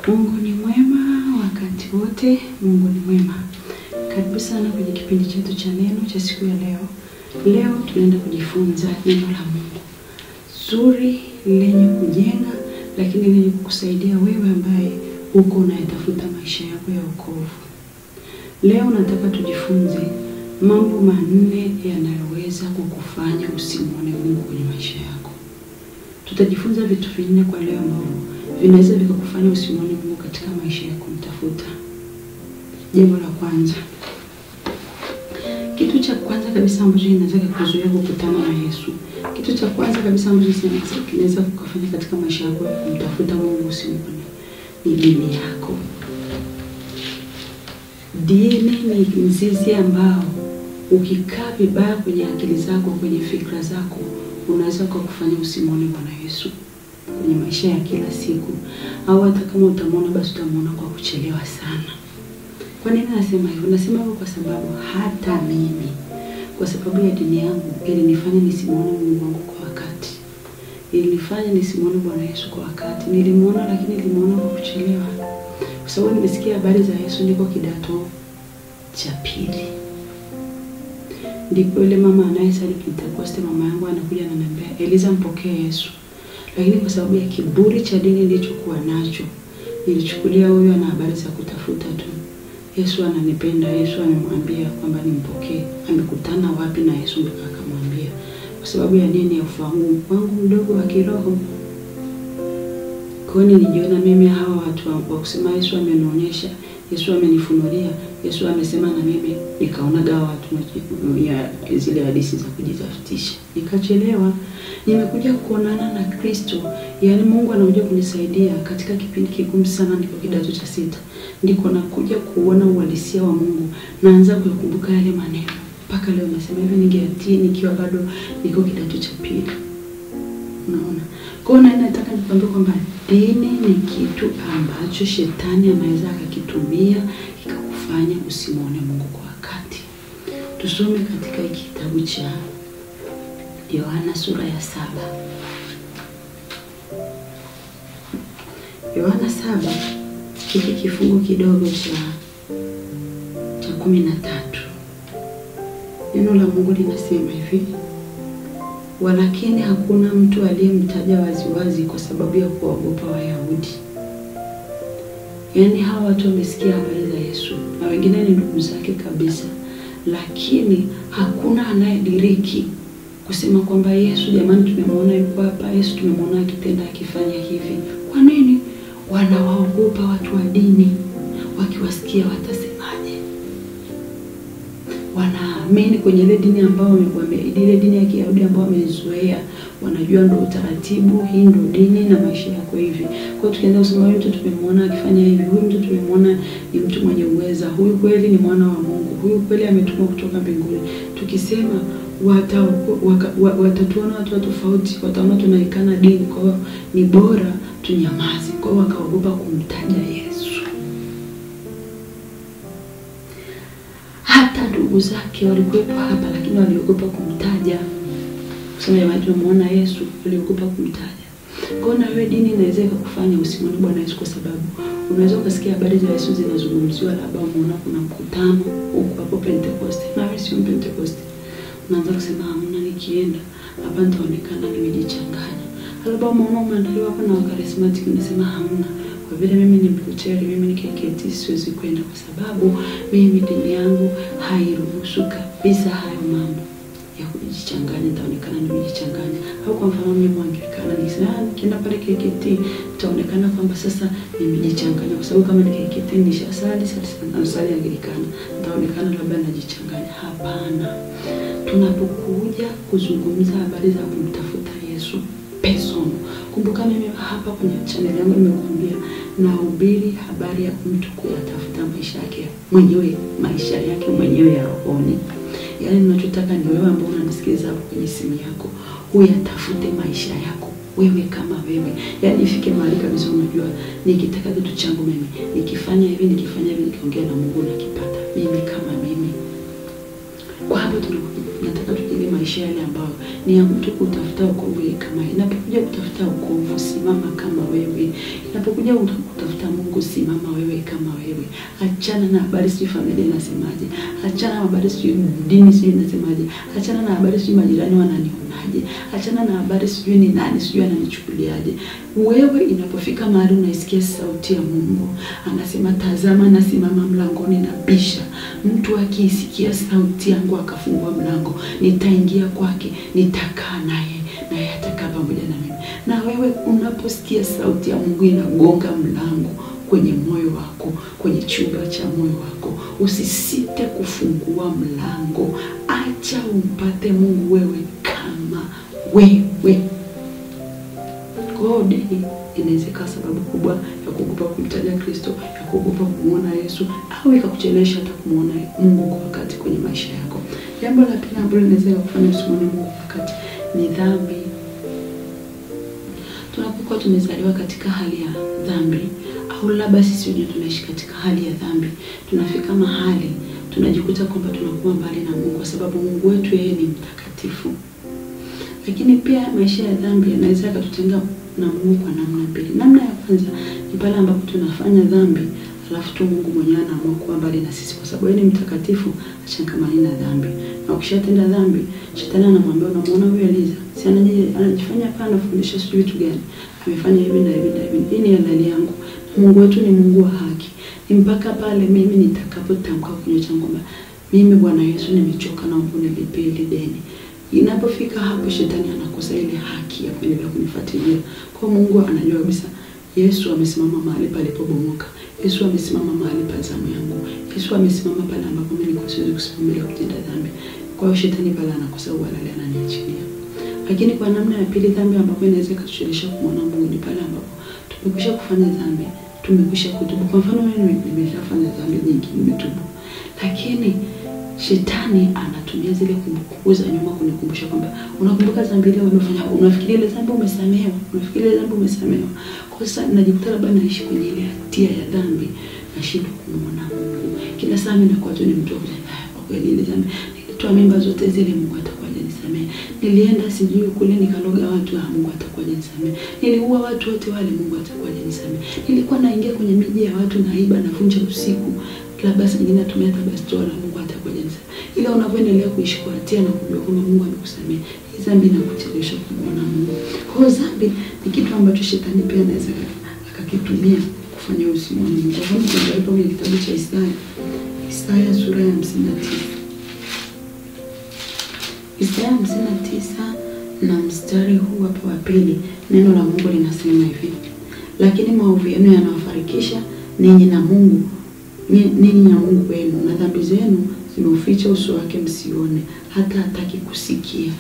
Mungu ni mwema wakati wote, Mungu ni mwema. Karibu sana kwenye kipindi chetu cha neno cha siku ya leo. Leo tunaenda kujifunza neno la Mungu zuri, lenye kujenga, lakini lenye kukusaidia wewe ambaye uko unayetafuta maisha yako ya wokovu. Leo nataka tujifunze mambo manne yanayoweza kukufanya usimuone Mungu kwenye maisha yako. Tutajifunza vitu vinne kwa leo ambavyo vinaweza vikakufanya usimuone Mungu katika maisha yako kumtafuta. Jambo la kwanza, kitu cha kwanza kabisa ambacho kinaweza kukuzuia kukutana na Yesu, kitu cha kwanza kabisa ambacho kinaweza kukufanya katika maisha yako ya kumtafuta Mungu usimuone, ni dini yako. Dini ni mzizi ambao ukikaa vibaya kwenye akili zako, kwenye fikra zako, unaweza kukufanya usimuone Bwana Yesu kwenye maisha ya kila siku, au hata kama utamuona basi utamuona kwa kuchelewa sana. Kwa nini nasema hivyo? Nasema hivyo kwa sababu hata mimi, kwa sababu ya dini yangu ilinifanya nisimuone Mungu wangu kwa wakati. Ilinifanya nisimuone Bwana Yesu kwa wakati. Nilimuona lakini nilimuona kwa kuchelewa. Kwa sababu nimesikia habari za Yesu niko kidato cha pili. Ndipo yule mama anayesali Pentekoste, mama yangu anakuja ananiambia, "Eliza, mpokee Yesu." Lakini kwa sababu ya kiburi cha dini nilichokuwa nacho, nilichukulia huyu ana habari za kutafuta tu. Yesu ananipenda, Yesu amemwambia kwamba nimpokee. Amekutana wapi na Yesu mpaka akamwambia? Kwa sababu ya nini? Ya ufahamu wangu mdogo wa kiroho. Kwa nini nilijiona mimi hawa watu wa kusema Yesu amenionyesha, Yesu amenifunulia, Yesu amesema na mimi, nikaona gawa watu ya zile hadithi za kujitafutisha. Nikachelewa. Nimekuja kuonana na Kristo, yaani Mungu anakuja kunisaidia katika kipindi kigumu sana, niko kidato cha 6. Ndiko nakuja kuona uhalisia wa Mungu, naanza kuyakumbuka yale maneno. Mpaka leo nasema hivi, ningeatii nikiwa bado niko kidato cha 2. Unaona? Kwa hiyo nataka nikwambie kwamba dini ni kitu ambacho shetani anaweza akakitumia kikakufanya usimuone Mungu kwa wakati. Tusome katika kitabu cha Yohana sura ya 7. Yohana 7 hiki kifungu kidogo cha 13. Neno la Mungu linasema hivi: walakini hakuna mtu aliyemtaja waziwazi kwa sababu ya kuogopa Wayahudi. Yaani hawa watu wamesikia habari za Yesu na wengine ni ndugu zake kabisa, lakini hakuna anayediriki kusema kwamba Yesu, jamani, tumemwona yuko hapa, Yesu tumemwona akitenda, akifanya hivi. Kwa nini? Wanawaogopa watu wa dini, wakiwasikia watasemaje? Wanaamini kwenye ile dini ambayo ile dini ya Kiyahudi ambayo wamezoea, wanajua ndio utaratibu, hii ndio dini na maisha yako hivi. Kwa hiyo tukianza kusema huyu mtu tumemwona akifanya hivi, huyu mtu tumemwona ni mtu mwenye uweza, huyu kweli ni mwana wa Mungu, huyu kweli ametumwa kutoka mbinguni, tukisema watatuona watu tofauti, wataona tunaikana dini, kwa hiyo ni bora tunyamaze. Kwa hiyo wakaogopa kumtaja Yesu. Hata ndugu zake walikuwepo hapa, lakini waliogopa kumtaja. Kusema jamani, tumemuona Yesu, waliogopa kumtaja. Kwa hiyo na wewe dini inaweza kukufanya usimuone Bwana Yesu, kwa sababu unaweza ukasikia habari za Yesu zinazungumziwa, labda umeona kuna mkutano huko hapo Pentecoste, na wewe sio Pentecoste, unaanza kusema hamna, nikienda hapa nitaonekana nimejichanganya. Labda umeona umeandaliwa hapa na Charismatic, unasema hamna, kwa vile mimi ni Mlutheri, mimi ni KKT, siwezi kwenda kwa sababu mimi dini yangu hairuhusu kabisa hayo mambo ya kujichanganya, nitaonekana nimejichanganya. Au kwa mfano mimi Mwanglikana, nikisema nikienda pale KKT nitaonekana kwamba sasa nimejichanganya, kwa sababu kama ni KKT nishasali sasa Anglikana, nitaonekana labda najichanganya. Hapana. Tunapokuja kuzungumza habari za kumtafuta Yesu personal, kumbuka mimi hapa kwenye channel yangu nimekuambia nahubiri habari ya mtu kuyatafuta maisha yake mwenyewe, maisha yake mwenyewe ya rohoni. Yaani ninachotaka ni wewe ambao unanisikiliza hapo kwenye simu yako, uyatafute maisha yako wewe kama wewe. Yaani ifike mahali kabisa unajua nikitaka kitu changu mimi, nikifanya hivi, nikifanya hivi, nikiongea na Mungu nakipata mimi kama mimi. Kwa hapo tunataka tujenge maisha yale ambayo ni ya mtu kutafuta wokovu kama. Inapokuja kutafuta wokovu, simama kama wewe. Inapokuja kutafuta Mungu, Mungu, simama wewe kama wewe. Achana na habari sijui familia inasemaje, achana na habari sijui dini sijui inasemaje, achana na habari sijui majirani wananionaje, achana na habari sijui ni nani sijui ananichukuliaje. Wewe inapofika mahali unaisikia sauti ya Mungu, anasema tazama nasimama mlangoni nabisha. Mtu akiisikia sauti yangu akafungua mlango, nitaingia kwake, nitakaa naye, naye atakaa pamoja na mimi. Na wewe unaposikia sauti ya Mungu inagonga mlango kwenye moyo wako, kwenye chumba cha moyo wako, usisite kufungua mlango. Acha umpate Mungu wewe kama wewe. Kwa dini inaweza kuwa sababu kubwa ya kuogopa kumtaja Kristo, ya kuogopa kumuona Yesu, au ikakuchelewesha hata kumuona Mungu kwa wakati kwenye maisha yako. Jambo la pili ambalo linaweza kufanya usimuone Mungu kwa wakati ni dhambi. Tunapokuwa tumezaliwa katika hali ya dhambi, au labda sisi wenyewe tunaishi katika hali ya dhambi, tunafika mahali tunajikuta kwamba tunakuwa mbali na Mungu, kwa sababu Mungu wetu yeye ni mtakatifu. Lakini pia maisha ya dhambi yanaweza yakatutenga na Mungu kwa namna mbili. Namna ya kwanza ni pale ambapo tunafanya dhambi alafu tu Mungu mwenyewe anaamua kuwa mbali na sisi, kwa sababu yeye ni mtakatifu, achangamani na dhambi. Na ukishatenda dhambi, shetani anamwambia unamuona huyu Eliza, si anajifanya hapa anafundisha sijui vitu gani, amefanya hivi na hivi na hivi. Hii ni halali yangu. Mungu wetu ni Mungu wa haki. Ni mpaka pale mimi nitakapotamka kinywa changu kwamba mimi Bwana Yesu nimechoka, naomba unilipie hili deni. Inapofika hapo shetani anakosa ile haki ya kuendelea kunifuatilia. Kwa Mungu anajua kabisa Yesu amesimama mahali palipobomoka. Yesu amesimama mahali pa zamu yangu. Yesu amesimama pale ambapo mimi niko siwezi kusimama bila kutenda dhambi. Kwa hiyo shetani pale anakosa uhalali, ananiachilia. Lakini kwa namna ya pili, dhambi ambapo inaweza kutuchelewesha kumuona Mungu ni pale ambapo tumekwisha kufanya dhambi, tumekwisha kutubu. Kwa mfano mimi nimeshafanya dhambi nyingi, nimetubu. Lakini shetani anatumia zile kumbukumbu za nyuma kunikumbusha kwamba unakumbuka dhambi ile uliyofanya, unafikiria ile dhambi umesamehewa, unafikiria ile dhambi umesamehewa. Kwa sasa najikuta labda naishi kwenye ile hatia ya dhambi, nashindwa kumuona Mungu. Kila saa mimi nakuwa tu ni mtu wa kwa kweli ile dhambi nilitoa mimba zote zile, Mungu atakuwa hajanisamehe. Nilienda sijui kule nikaloga watu, Mungu atakuwa hajanisamehe. Niliua watu wote wale, Mungu atakuwa hajanisamehe. Nilikuwa naingia kwenye miji ya watu naiba, navunja usiku, labda saa nyingine natumia hata bastola, Mungu atakuwa hajanisamehe. Ila unapoendelea kuishi kwa hatia na kujua kwamba Mungu amekusamehe, hii dhambi inakuchelewesha kumuona Mungu. Kwa hiyo dhambi ni kitu ambacho shetani pia anaweza akakitumia kufanya usimuone Mungu. Kwa mfano tuangalie kwenye kitabu cha Isaya, Isaya sura ya 59. Isaya 59 na mstari huu hapa wa pili, neno la Mungu linasema hivi: lakini maovu yenu yanawafarikisha ninyi na Mungu, ninyi na Mungu wenu, na dhambi zenu zimeuficha uso wake msione, hata hataki kusikia.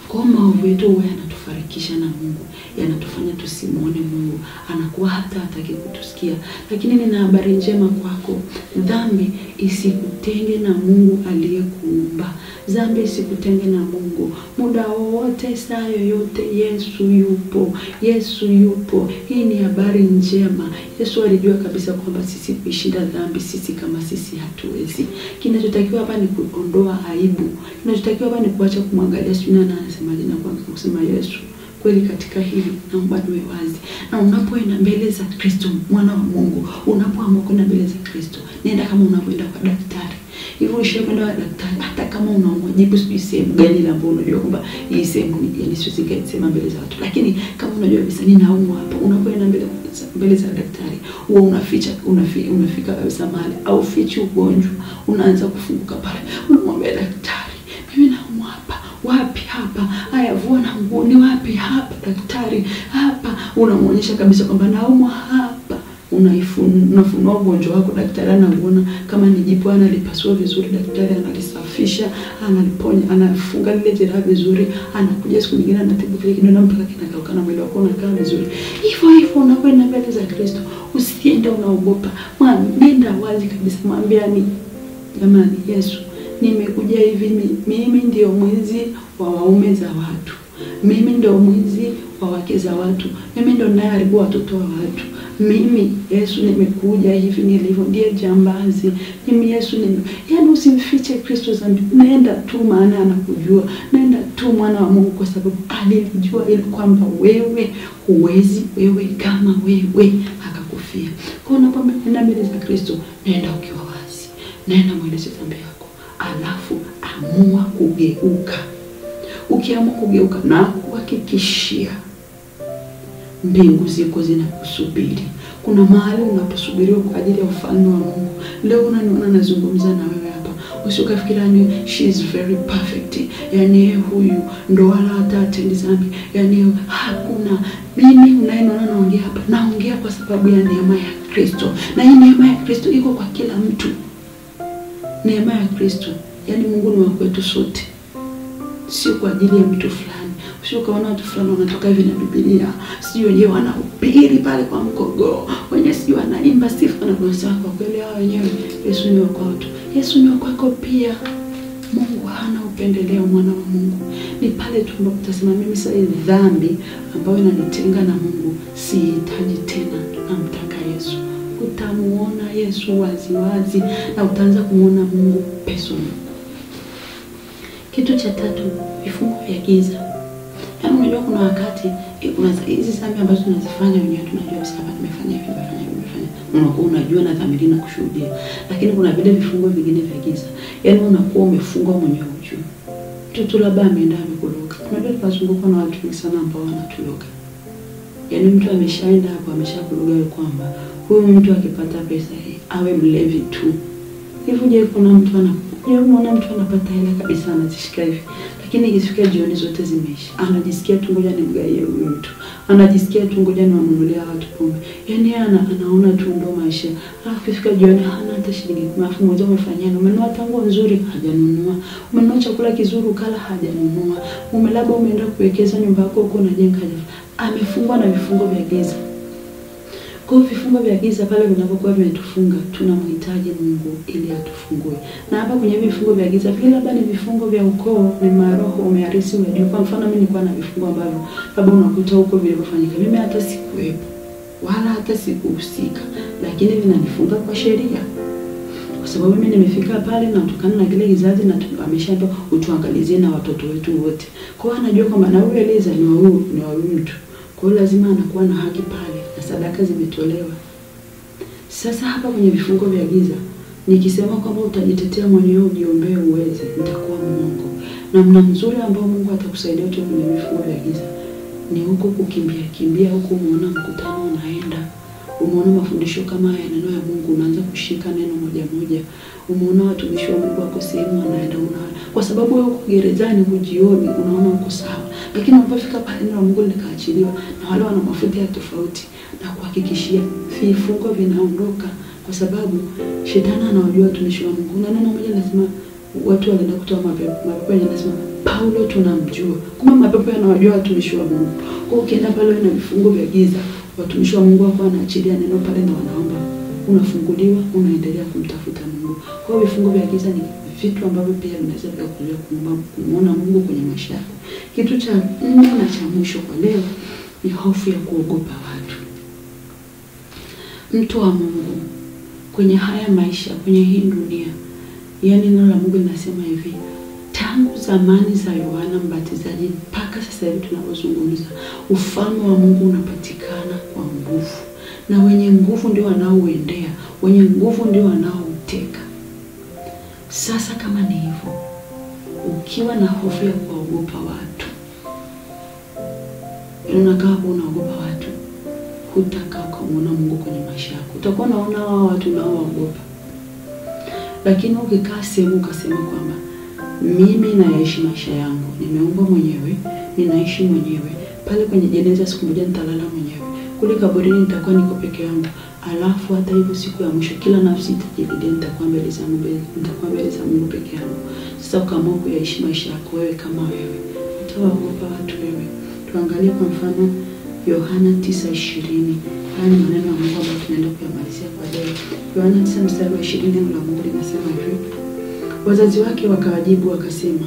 Kwa maovu yetu huwa yanatufarikisha na Mungu, yanatufanya tusimuone Mungu, anakuwa hata hataki kutusikia. Lakini nina habari njema kwako, dhambi isikutenge na Mungu aliyekuumba. Dhambi isikutenge na Mungu. Muda wowote, saa yoyote, Yesu yupo. Yesu yupo. Hii ni habari njema. Yesu alijua kabisa kwamba sisi kuishinda dhambi, sisi kama sisi hatuwezi. Kinachotakiwa hapa ni kuondoa aibu. Kinachotakiwa hapa ni kuacha kumwangalia sijui nani anasemaje na kuanza kusema Yesu, kweli katika hili naomba niwe wazi. Na unapoenda mbele za Kristo, mwana wa Mungu, unapoamua kwenda mbele za Kristo, nenda kama unapoenda kwa daktari. Hivyo ushakwenda kwa daktari, hata kama unaumwa, jibu sijui sehemu gani ile ambayo unajua kwamba hii sehemu ni yani siwezi kusema mbele za watu. Lakini kama unajua kabisa ninaumwa hapa, unapoenda mbele za daktari, huwa unaficha, unafika kabisa mahali au fichi ugonjwa, unaanza kufunguka pale. Unamwambia daktari, mimi naumwa hapa. Wapi hapa? Haya, vua na nguo, ni wapi hapa daktari? Hapa. Unamuonyesha kabisa kwamba naumwa hapa. Unafunua ugonjwa wako, daktari anauona. Kama ni jipu analipasua vizuri, daktari analisafisha, analiponya, anafunga lile jeraha vizuri, anakuja siku nyingine anatibu kile kidonda mpaka kinakauka na mwili wako unakaa vizuri. Hivyo hivyo unapoenda mbele za Kristo, usiende unaogopa. Nenda wazi kabisa, mwambie ni jamani, Yesu, nimekuja hivi, mimi ndio mwizi wa waume za watu. Mimi ndio mwizi wa wake za watu. Mimi ndio ninayeharibu watoto wa watu. Mimi Yesu nimekuja hivi nilivyo, ndiye jambazi. Mimi Yesu nime, yaani usimfiche Kristo dhambi. Nenda tu, maana anakujua. Nenda tu mwana wa Mungu, kwa sababu alijua ili kwamba wewe huwezi, wewe kama wewe akakuficha. alikufia. Kwa hiyo unapoenda mbele za Kristo, nenda ukiwa wazi, nenda mweleze dhambi yako, alafu amua kugeuka. Ukiamua kugeuka, na kuhakikishia mbingu ziko zinakusubiri. Kuna mahali unaposubiriwa kwa ajili ya ufalme wa Mungu. Leo unaniona nazungumza na wewe hapa, usikafikiria ni she is very perfect, yani huyu ndo wala hata atendi dhambi, yani hakuna. Mimi unayeniona naongea hapa, naongea kwa sababu ya neema ya Kristo, na hii neema ya Kristo iko kwa kila mtu. Neema ya Kristo, yani Mungu ni wa kwetu sote, sio kwa ajili ya mtu fulani. Sio kaona watu fulani wanatoka hivi na Biblia, sio wenyewe wanahubiri pale kwa mkogo, wenyewe sio wanaimba sifa na kusema kwa kweli hao wenyewe Yesu ni wa kwao tu. Yesu ni wa kwako pia. Mungu hana upendeleo, mwana wa Mungu. Ni pale tu ambapo utasema mimi sasa dhambi ambayo inanitenga na Mungu sihitaji tena, namtaka Yesu. Utamuona Yesu wazi wazi na utaanza kumuona Mungu personally. Kitu cha tatu, vifungo vya giza. Yaani unajua kuna wakati hizi dhambi ambazo tunazifanya wenyewe tunajua hapa tumefanya hivi, tumefanya hivi, tumefanya. Unakuwa unajua na dhamiri na kushuhudia. Lakini kuna vile vifungo vingine vya giza. Yaani unakuwa umefungwa mwenyewe hujui. Mtoto labda ameenda amekuloga. Unajua tunazungukwa na watu wengi sana ambao wanatuloga. Yaani mtu ameshaenda hapo ameshakuloga kwamba huyu mtu akipata pesa hii awe mlevi tu. Hivi je, kuna mtu anakuja mtu anapata hela kabisa anazishika hivi, lakini ikifika jioni zote zimeisha. Anajisikia tu ngoja nimgaie huyu mtu, anajisikia tu ngoja niwanunulie watu pombe. Yaani anaona tu ndo maisha. Alafu ikifika jioni hana hata shilingi 10. Alafu mmoja umefanyia, umenunua tango nzuri hajanunua, umenunua chakula kizuri ukala hajanunua, umelaba umeenda kuwekeza nyumba yako huko unajenga haja. Amefungwa na vifungo vya giza. Kwa vifungo vya giza pale vinapokuwa vimetufunga, tunamhitaji Mungu ili atufungue. Na hapa kwenye vifungo vya giza, vile labda ni vifungo vya ukoo, ni maroho umearisi unajua. Kwa mfano mimi nilikuwa na vifungo ambavyo labda unakuta huko vilivyofanyika, mimi hata sikuwepo wala hata sikuhusika, lakini vinanifunga kwa sheria. Kwa sababu mimi nimefika pale na kutokana na kile kizazi na ameshaambiwa utuangalizie na watoto wetu wote. Kwa hiyo anajua kwamba na huyu Eliza ni wa huyu, ni wa huyu mtu. Kwa hiyo lazima anakuwa na haki pale na sadaka zimetolewa. Sasa hapa kwenye vifungo vya giza, nikisema kwamba utajitetea mwenyewe ujiombee uweze, nitakuwa muongo. Namna nzuri ambayo Mungu atakusaidia utoke kwenye vifungo vya giza ni huko kukimbia kimbia huko, umeona mkutano unaenda, umeona mafundisho kama haya neno ya Mungu, unaanza kushika neno moja moja, umeona watumishi wa Mungu wako sehemu wanaenda, unaona kwa sababu wewe uko gerezani hujioni, unaona uko sawa, lakini unapofika pale neno la Mungu likaachiliwa na wale wana mafuta ya tofauti, na kuhakikishia vifungo vinaondoka, kwa sababu shetani anawajua watumishi wa Mungu. Na neno moja lazima watu walienda kutoa mapepo, mapepo yanasema Paulo tunamjua. Kumbe mapepo yanawajua watumishi wa Mungu. Kwa ukienda pale na vifungo vya giza, watumishi wa Mungu wako wanaachilia neno pale na wanaomba, unafunguliwa, unaendelea kumtafuta Mungu. Kwa hiyo vifungo vya giza ni vitu ambavyo pia vinaweza vikakuzuia kumuona Mungu kwenye maisha yako. Kitu cha nne na cha mwisho kwa leo ni hofu ya kuogopa watu. Mtu wa Mungu kwenye haya maisha, kwenye hii dunia, yaani neno la Mungu linasema hivi, tangu zamani za Yohana Mbatizaji mpaka sasa hivi tunapozungumza, ufalme wa Mungu unapatikana kwa nguvu, na wenye nguvu ndio wanaouendea, wenye nguvu ndio wanaouteka. Sasa kama ni hivyo, ukiwa na hofu ya kuogopa watu, unakaa hapo unaogopa watu, hutakaa kumuona Mungu kwenye maisha yako. Utakuwa unaona hao watu unaoogopa. Lakini ukikaa sehemu ukasema kwamba mimi naishi maisha yangu, nimeumbwa mwenyewe, ninaishi mwenyewe, pale kwenye jeneza siku moja nitalala mwenyewe, kule kaburini nitakuwa niko peke yangu, alafu hata hivyo siku ya mwisho kila nafsi itajirudia, nitakuwa mbele za Mungu, nitakuwa mbele za Mungu peke yangu. Sasa ukaamua kuyaishi maisha yako wewe kama wewe, utawaogopa watu wewe? Tuangalie kwa mfano Yohana 9:20. Haya ni maneno ya Mungu ambayo tunaenda kuyamalizia kwa leo. Yohana 9:20, neno la Mungu linasema hivi: wazazi wake wakawajibu wakasema,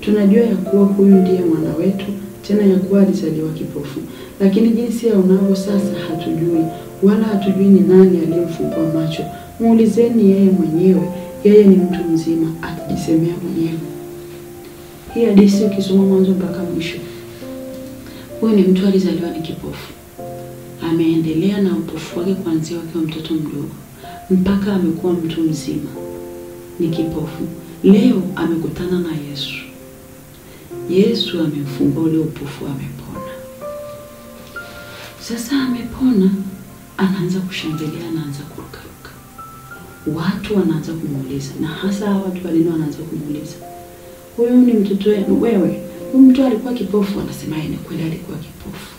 tunajua ya kuwa huyu ndiye mwana wetu, tena ya kuwa alizaliwa kipofu, lakini jinsi aonavyo sasa hatujui, wala hatujui ni nani aliyemfungua macho. Muulizeni yeye mwenyewe, yeye ni mtu mzima, atajisemea mwenyewe. Hii hadithi ukisoma mwanzo mpaka mwisho, huyu ni mtu alizaliwa ni kipofu, Ameendelea na upofu wake kuanzia akiwa mtoto mdogo mpaka amekuwa mtu mzima, ni kipofu. Leo amekutana na Yesu. Yesu amemfungua ule upofu, amepona. Sasa amepona, anaanza kushangilia, anaanza kurukaruka. Watu wanaanza kumuuliza, na hasa watu walino wanaanza kumuuliza, huyu ni mtoto wenu wewe? Huyu mtu alikuwa kipofu? Anasema yeye ni kweli alikuwa kipofu.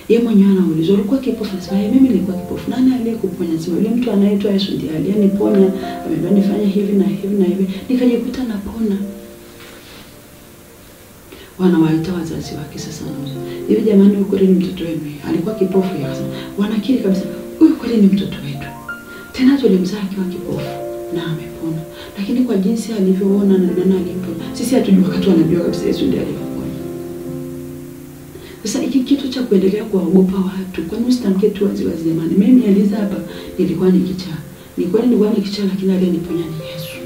Yeye mwenyewe anaulizwa, ulikuwa kipofu? Anasema mimi nilikuwa kipofu. Nani aliyekuponya? Anasema yule mtu anaitwa Yesu ndiye aliyeniponya, ameniambia nifanye hivi na hivi na hivi, nikajikuta napona. Wanawaita wazazi wake sasa, wanauliza, hivi jamani, huyu kweli ni mtoto wenu? Alikuwa kipofu? Akasema, wanakiri kabisa, huyu kweli ni mtoto wetu. Tena tulimzaa akiwa kipofu na amepona. Lakini kwa jinsi alivyoona na nani alimponya, sisi hatujui, wakati wanajua kabisa Yesu ndiye aliyemponya. Sasa hiki kitu cha kuendelea kuwaogopa watu, kwani usitamke tu wazi wazi, jamani, mimi Eliza hapa nilikuwa ni kichaa. Ni kweli nilikuwa ni kichaa, lakini aliyeniponya ni Yesu.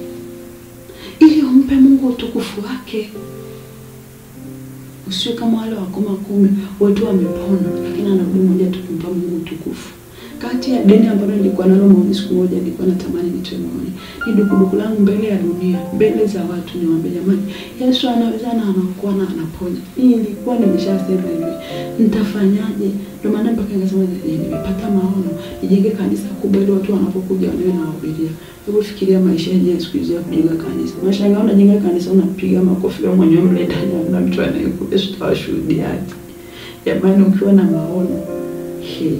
Ili umpe Mungu utukufu wake. Usiwe kama wale wakoma 10, wote wamepona, lakini anarudi mmoja tu kumpa Mungu utukufu. Kati ya deni ambalo nilikuwa nalo moyoni, siku moja nilikuwa natamani nitoe moyoni, ni dukuduku langu mbele ya dunia, mbele za watu, niwaambie jamani, Yesu anaweza na anaokoa na anaponya. Nilikuwa nimeshasema hivi, nitafanyaje? Ndio maana mpaka nikasema nimepata maono, nijenge kanisa kubwa ili watu wanapokuja waniwe na wahubiria. Hebu fikiria maisha yenyewe siku hizi ya kujenga kanisa. Unashangaa unajenga kanisa, unapiga makofi wewe mwenyewe mle ndani, hamna mtu anayekuja, tutawashuhudiaje? Jamani, ukiwa na maono hii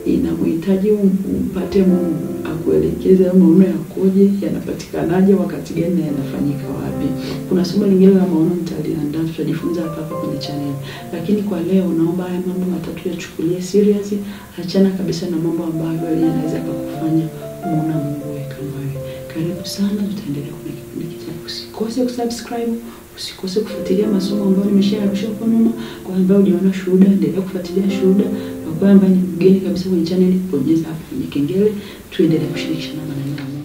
inamhitaji umpate Mungu akuelekeze maono yakoje, yanapatikanaje, wakati gani na yanafanyika wapi. Kuna somo lingine la maono nitaliandaa, tutajifunza hapa hapa kwenye channel. Lakini kwa leo naomba haya mambo matatu yachukulie serious, achana kabisa na mambo ambayo yanaweza kukufanya muone Mungu wewe kama wewe. Karibu sana, tutaendelea kwenye kipindi kijacho. Usikose kusubscribe, usikose kufuatilia masomo ambayo nimeshayarusha huko nyuma. Kwa ambaye hujaona shuhuda, endelea kufuatilia shuhuda. Na kwa ambaye ni mgeni kabisa kwenye channel, bonyeza hapo kwenye kengele, tuendelee kushirikishana maneno.